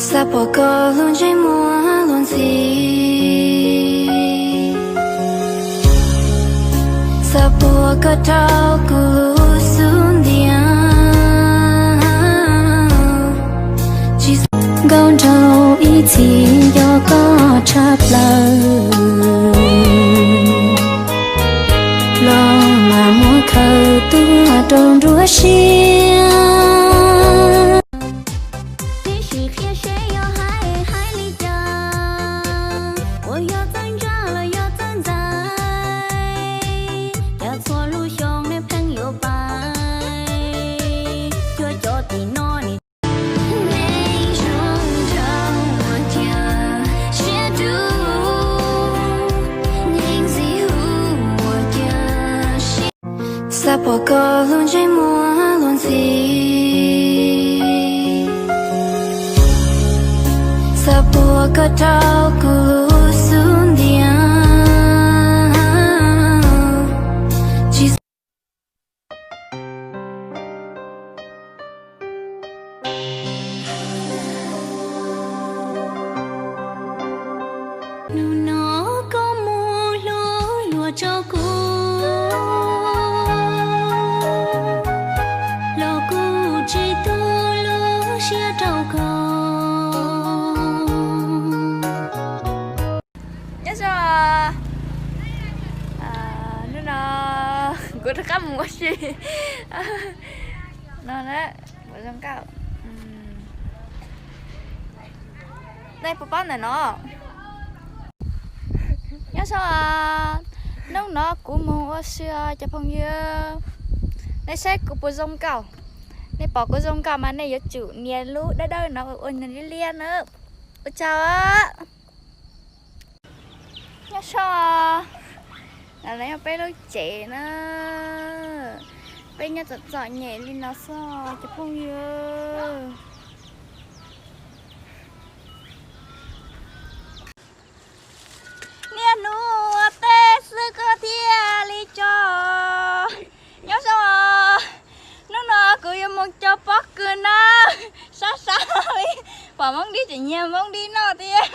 Xav pom koj lub ntsej muag luag ntxhi, xav pom koj rau kuv lub xub ntiag. Tsis nkauj nraug ib txhis nco koj tshaj plaws, los mas muab khaws tuaj rau nruab siab. Tib sim qhia seb yog hais hais li cas, uas yog txawj ntsa los yog txawj ntxais, cas txhua lub xyoo nej pheej yuav pais cuag cov tim no ni. Neeg zoo nraug ua cas siab dub, neeg ntxim hlub ua cas siab. Xav pom koj lub ntsej muag luag ntxhi, xav pom koj rau kuv lub xub ntiag. Tsis Hnub no koj muab hlub luag rau kuv, los kuv tsis tu lub siab rau koj. Nyob zoo, hnub no kuv rov qab mus ua si no na, ua zoo nkauj. Nej puas paub ntawm no? Nyob zoo, hnub no kuv mus ua si os cov phooj ywg. Nej saib kuv puas zoo nkauj? Nej pom kuv zoo nkauj mas nej yuav tsum nias lub dawb dawb no ua nws liab liab na. Ua tsaug. Nyob zoo, no yog peb lub tsev na. Peb nyob txom txom nyem li no xwb cov phooj ywg. Niaj hnub ua teb xwb koj thiaj li tso. Nyob zoo, hnub no kuv yuav mus cog pob kws na. Sab sab li, pom Hmoob Dib tseem nyiag Hmoob Dib noj thiab.